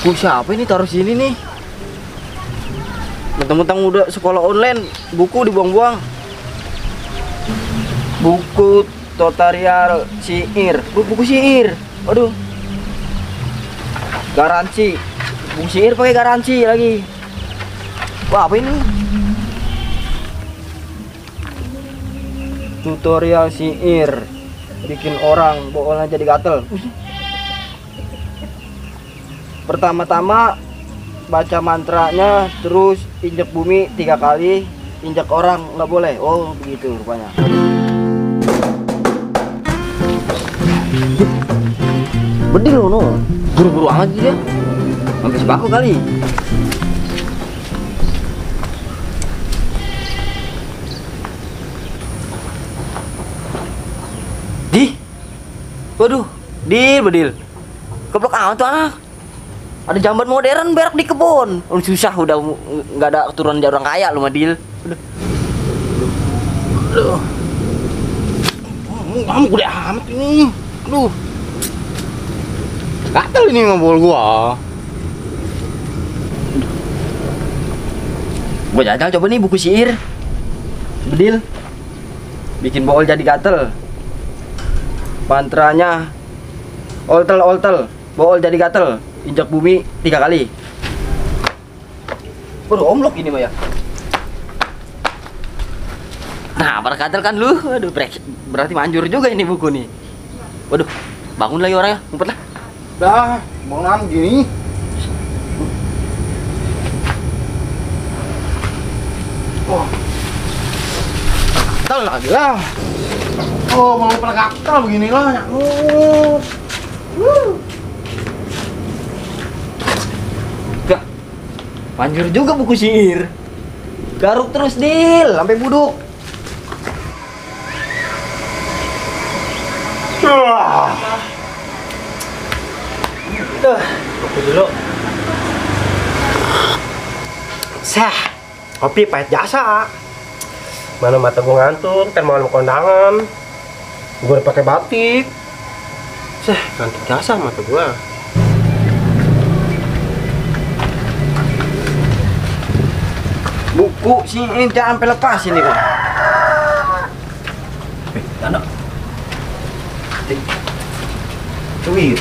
Buku siapa ini taruh sini nih? Mentang-mentang udah sekolah online, buku dibuang-buang. Buku tutorial syair, buku syair. Aduh. Garansi. Buku syair pakai garansi lagi. Wah, apa ini? Tutorial syair. Bikin orang boolnya jadi gatel. Pertama-tama baca mantranya, terus injek bumi 3 kali, injek orang nggak boleh. Oh begitu rupanya. Bedil loh, no. Buru-buru amat dia. Sampai sebako kali. Waduh, bedil. Keblok amat tuh anak. Ada jamban modern berak di kebun. Susah udah nggak ada keturunan orang kaya lu mah Dil. Aduh. Kamu gede amat ini. Aduh. Gatel ini ngobrol gua. Gua jajal coba nih buku syair. Bedil. Bikin bool jadi gatel. Mantranya oltel, bool jadi gatel. Injak bumi 3 kali. Waduh, omlok ini mah ya. Nah, para gatel kan lu. Aduh, berarti manjur juga ini buku nih. Waduh, bangun lagi orangnya, ngumpet lah. Dah, bangun gini. Oh. Gatel lagi lah. Oh, mau pada gatel beginilah. Gak, manjur juga buku syair. Garuk terus Dil, sampai buduk. Kopi dulu. Sah, kopi pahit jasa. Mana mata gua ngantuk, kan mau kondangan. Gua udah pakai batik. Sah, ngantuk jasa mata gua. Buku syair jangan sampai lepas ini kok. Dana. Cuy,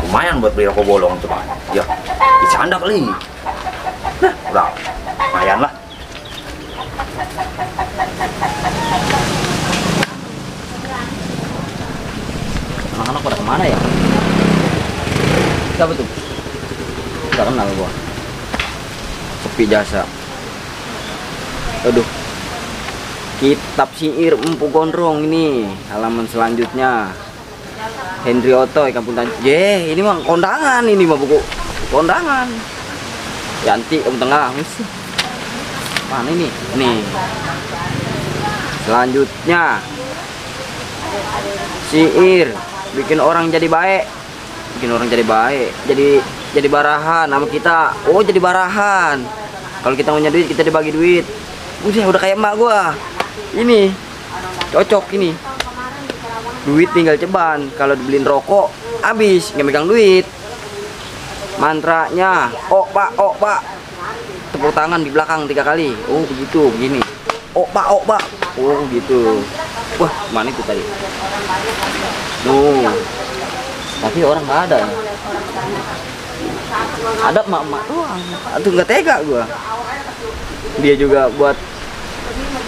lumayan buat beli rokok bolong tuh, Pak. Ya, bisa Anda kali. Nah, udah, lumayan lah. Anak-anak pada kemana ya? Siapa tuh? Gak kenal gua. Sepi jasa. Aduh. Kitab syair Empu Gondrong ini halaman selanjutnya. Henry Otto, Kampung Tanjung. Ini mah kondangan, ini mah buku kondangan. Yanti Kampung Tengah. Mana ini? Nih. Selanjutnya syair bikin orang jadi baik. Bikin orang jadi baik. Jadi barahan sama kita. Oh, jadi barahan. Kalau kita punya duit, kita dibagi duit. Udah kayak emak gua. Ini cocok ini. Duit tinggal ceban, kalau dibeliin rokok habis, nggak megang duit. Mantranya ok pak, tepuk tangan di belakang 3 kali. Oh begitu, begini. Ok pak, oh gitu. Wah, mana itu tadi? Tapi orang nggak ada. Ada mak doang. Aduh, nggak tega gua. Dia juga buat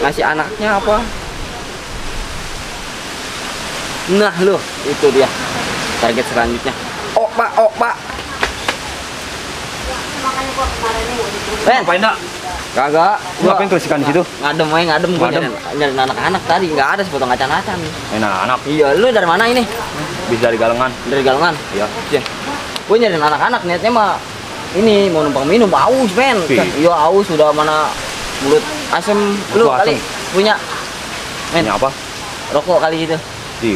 ngasih anaknya apa? Nah loh, itu dia target selanjutnya. Ok pak. Ben, Ngapain, Dak? kagak. Lu ngapain tulisan di situ? Ngadem gua nyari anak-anak tadi, nggak ada sepotong acan-acan. Anak-anak. Iya, lu dari mana ini? Bisa dari Galengan. Dari Galengan? Iya. Gue nyariin anak-anak, niatnya mah ini mau numpang minum, aus men. Iya aus, udah mana mulut asem. Lu kali punya men Ini apa? rokok kali gitu.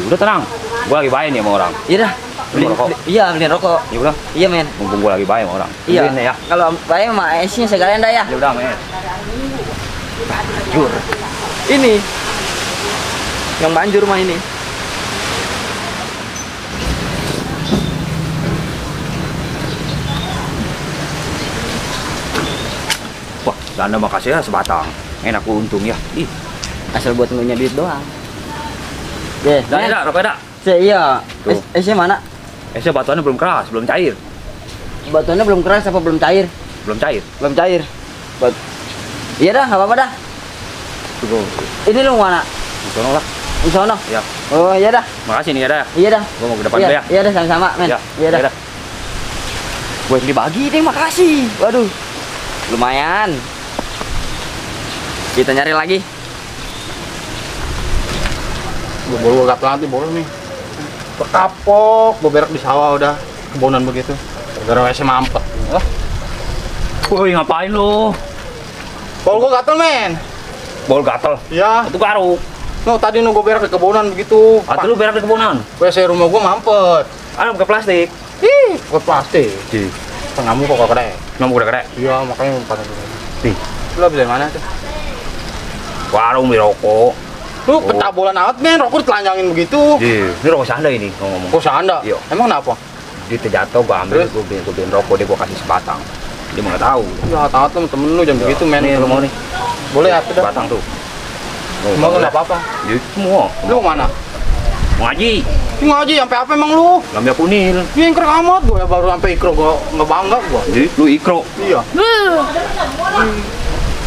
Udah tenang. Gua lagi bayi nih sama orang. Iya dah. Beli rokok. Iya, beliin rokok. Ya udah. Iya men. Mumpung gua lagi bayi sama orang. Iya. Beliin deh ya. Kalau bayar mah esnya sekalian dah ya. Ya udah, men. Banjur. Ini yang banjur mah ini. Anda makasih ya sebatang. Enak untung ya. Ih, Asal buat ngunyah duit doang. Deh, dah, rokok dah. Iya. Tuh. Mana? Batuannya belum keras, belum cair. Batuannya belum keras apa belum cair? Belum cair. Belum cair. Iya dah, nggak apa-apa dah. Tunggu. Ini lu mana? Di sono lah. Di sono. Ya. Oh iya dah. Makasih nih ya dah. Iya dah. Gua mau ke depan Iya, dulu ya. iya dah sama-sama, men. Ya. Iya dah. Buat dibagi deh, makasih. Waduh. Lumayan. Kita nyari lagi. Gue gatel nanti boleh nih. Berkapok, gue berak di sawah udah kebonan begitu. Gara-gara WC mampet. Woi, ngapain lu? Bol gue gatel men. Bol gatel. Iya. Itu garuk. No tadi gue berak di kebonan begitu. Atau lu berak di kebunan? WC rumah gue mampet. Ada buka plastik. Ih, buat plastik. Di. Tengahmu kok kere. Nomor gede-gede. Iya, makanya pada dulu. Di. Lu habis dari mana tuh? Warung beli rokok. Lu pencabulan amat men, rokok ditelanjangin begitu. Di. Ini rokok Sanda ini ngomong. Kok sanda? Iya. Emang kenapa? Dia terjatuh, gua ambil, Terus? gua beliin rokok, dia gua kasih sebatang. Dia nggak tahu. Ya, tahu temen lu jam begitu men. Nih, lu mau nih? Boleh apa dah? Sebatang tuh. Emang nggak apa-apa. Ya, semua. Lu mana? Mau ngaji. Ini ngaji sampai apa emang lu? Lamnya kunil. Iya yang keren amat gue ya baru sampai ikro gue nggak bangga gue. Jadi lu ikro. Iya.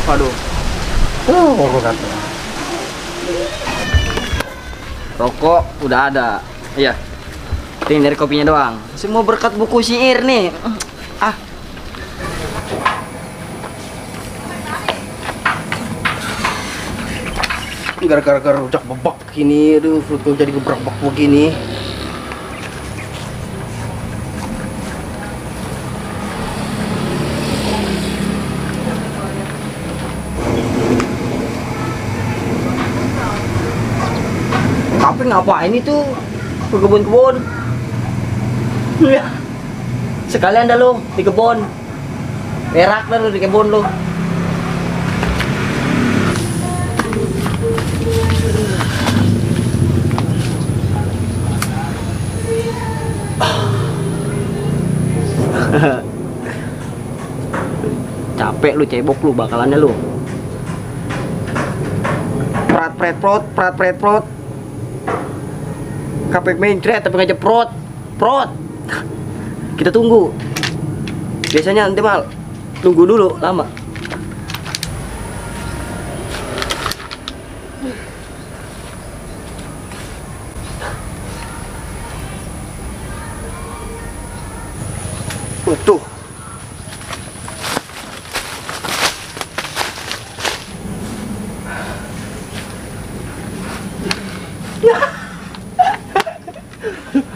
Aduh. Rokok udah ada. Iya. Tinggal dari kopinya doang. Semua berkat buku syair nih. Ah. Gara-gara rujak bebek gini, aduh perut gue jadi gebrak-gebrak begini. Tapi ngapain itu ke kebun-kebun? Ya. Sekalian dah lu di kebun. Berak dah lu di kebun lu. Capek lu, cebok lu bakalannya lu. Prat pret prot, prat pret prot. Kapek mencret tapi ngajak prot. Prot. Kita tunggu. Biasanya nanti mal tunggu dulu lama. Tuh.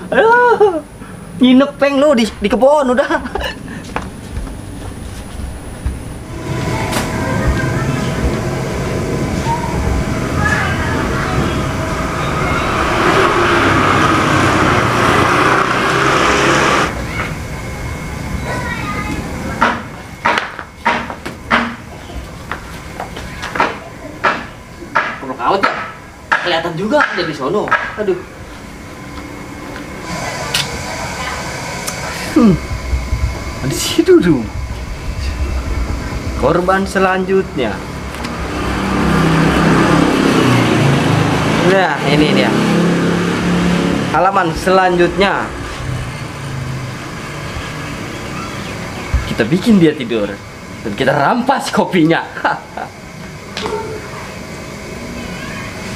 Aduh, nginep peng lu di kebun udah. Perlu kawat ya? Kelihatan juga ada di sono. Aduh. Di situ dong. Korban selanjutnya. Nah, ini dia. Halaman selanjutnya. Kita bikin dia tidur dan kita rampas kopinya.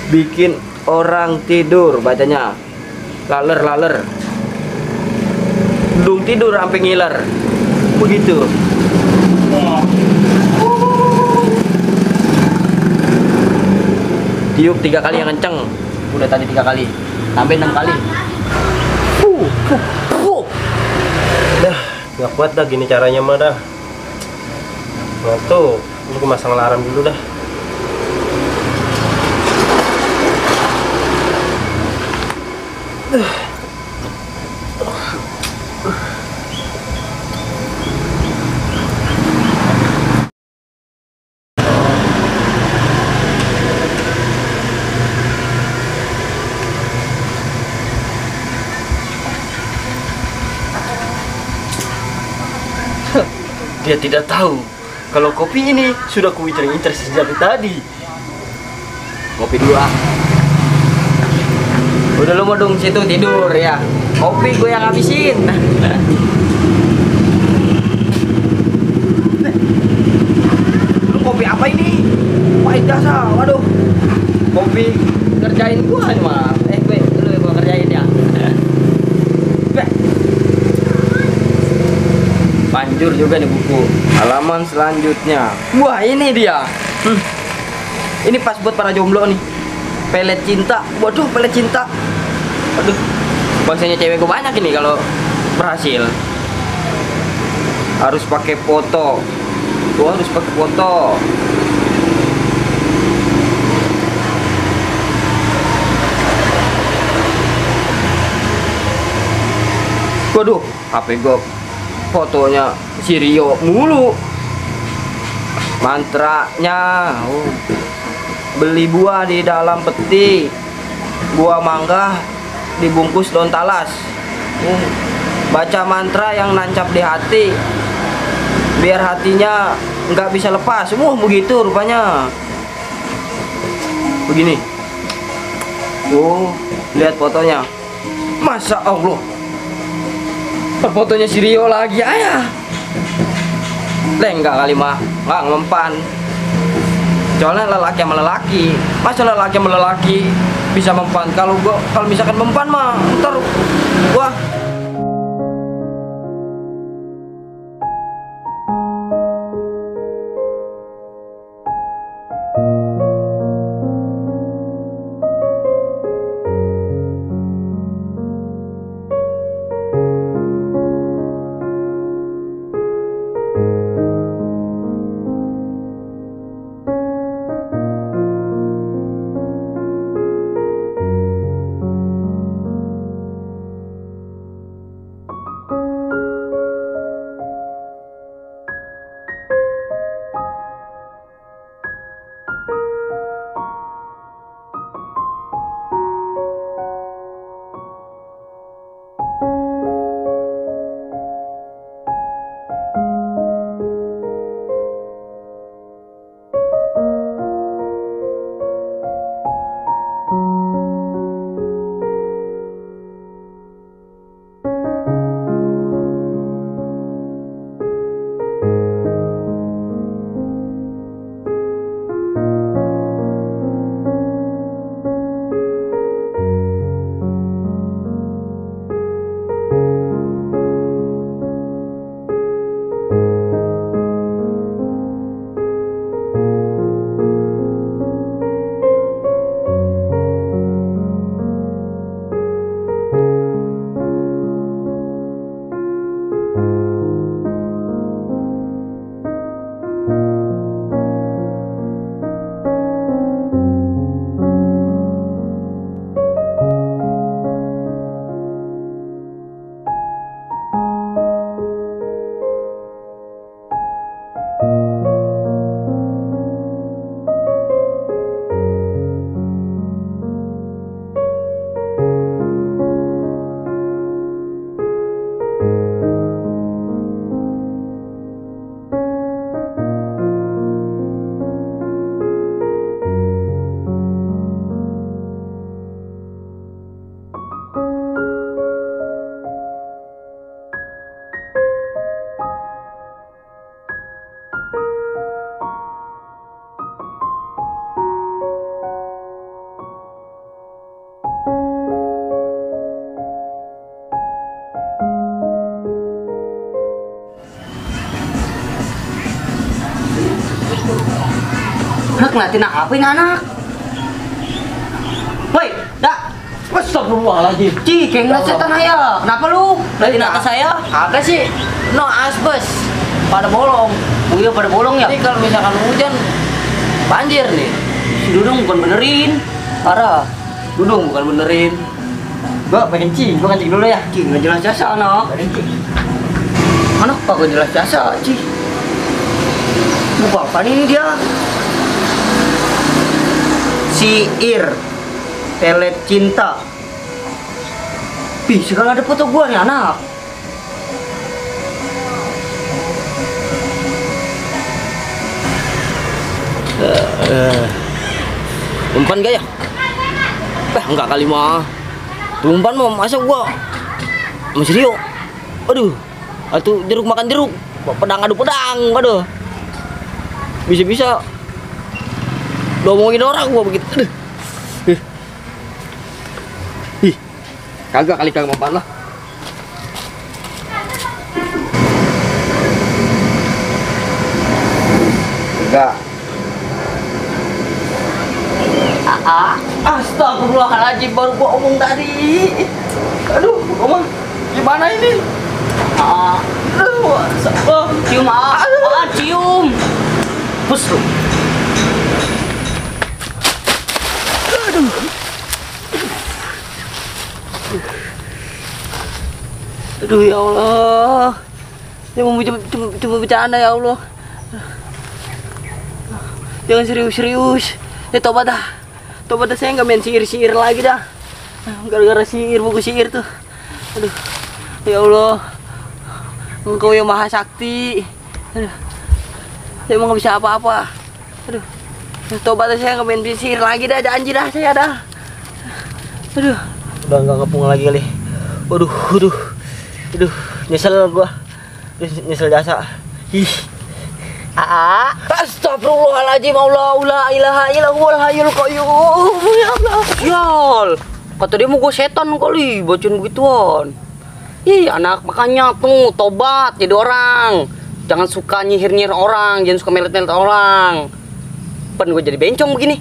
Bikin orang tidur bacanya. Laler. Dung tidur sampai ngiler. Begitu. Tiup 3 kali yang kenceng. Udah tadi 3 kali. Sampai 6 kali. Dah, nggak kuat dah gini caranya mah dah. Nah tuh, ini gue masang alarm dulu dah. Dia tidak tahu kalau kopi ini sudah kuincar-incar sejak tadi. Kopi dulu ah. Udah lu mau dong situ tidur ya. Kopi gue yang habisin. Lu kopi apa ini? Pahit jasa, waduh. Kopi kerjain gua nih mah. Lu gua kerjain ya. Manjur juga nih buku. Halaman selanjutnya. Wah, ini dia. Ini pas buat para jomblo nih. Pelet cinta. Waduh, pelet cinta. Aduh, bangsanya cewek gue banyak ini kalau berhasil. Harus pakai foto. Tuh harus pakai foto. Waduh, HP gue fotonya si Rio mulu. Mantranya, beli buah di dalam peti, buah mangga dibungkus daun talas. Baca mantra yang nancap di hati, biar hatinya nggak bisa lepas. Begitu rupanya. Begini. Lihat fotonya. Masya Allah. Fotonya si Rio lagi ayah. Enggak kali mah, nggak mempan. Soalnya lelaki sama lelaki. Masa lelaki sama lelaki bisa mempan? Kalau misalkan mempan mah ntar wah. Anak ngeliatin apa ini anak? Woi, dak. Astagfirullahaladzim. Ci, kayak ngeliat setan aja. Kenapa lu? Ngeliatin atas saya? Apa sih? No asbes. Pada bolong. Oh iya pada bolong ya? Jadi kalau misalkan hujan banjir nih. Si Dudung bukan benerin. Parah. Dudung bukan benerin. Gua kencing dulu ya. Ci, nggak jelas jasa anak. Anak kagak jelas jasa, Ci. Bukan apa ini dia? Siir pelet cinta. Segala ada foto gua nih anak. Umpan gak ya? Enggak kali mah. Tuh umpan mah masa gua masih Rio. Aduh. Atuh jeruk makan jeruk. Pedang adu pedang. Aduh. Bisa-bisa ngomongin orang gua begitu. Aduh. Ih. Kagak kali kagak umpan lah. Enggak. Astagfirullahaladzim, baru gua omong tadi. Aduh, omong gimana ini? Cium cium. Pus lu. Aduh ya Allah. Cuma bercanda ya Allah. Jangan serius-serius. Tobat dah. Tobat dah, saya nggak main sihir lagi dah. Gara-gara buku sihir tuh. Aduh. Ya Allah. Engkau yang maha sakti. Aduh. Saya emang nggak bisa apa-apa. Aduh. Tobat dah, saya nggak main sihir lagi dah. Janji dah saya dah. Aduh. Udah nggak ngepung lagi kali. Aduh. Nyesel gua. Nyesel jasa. Ih. Astagfirullahaladzim, Allah la ilaha illallahul hayyul qayyum. Ya Allah. Yal, kata dia mau gue setan kali, bacain begituan. Ih, anak makanya tuh tobat jadi orang. Jangan suka nyihir-nyihir orang, jangan suka melet-melet orang. Pen gue jadi bencong begini.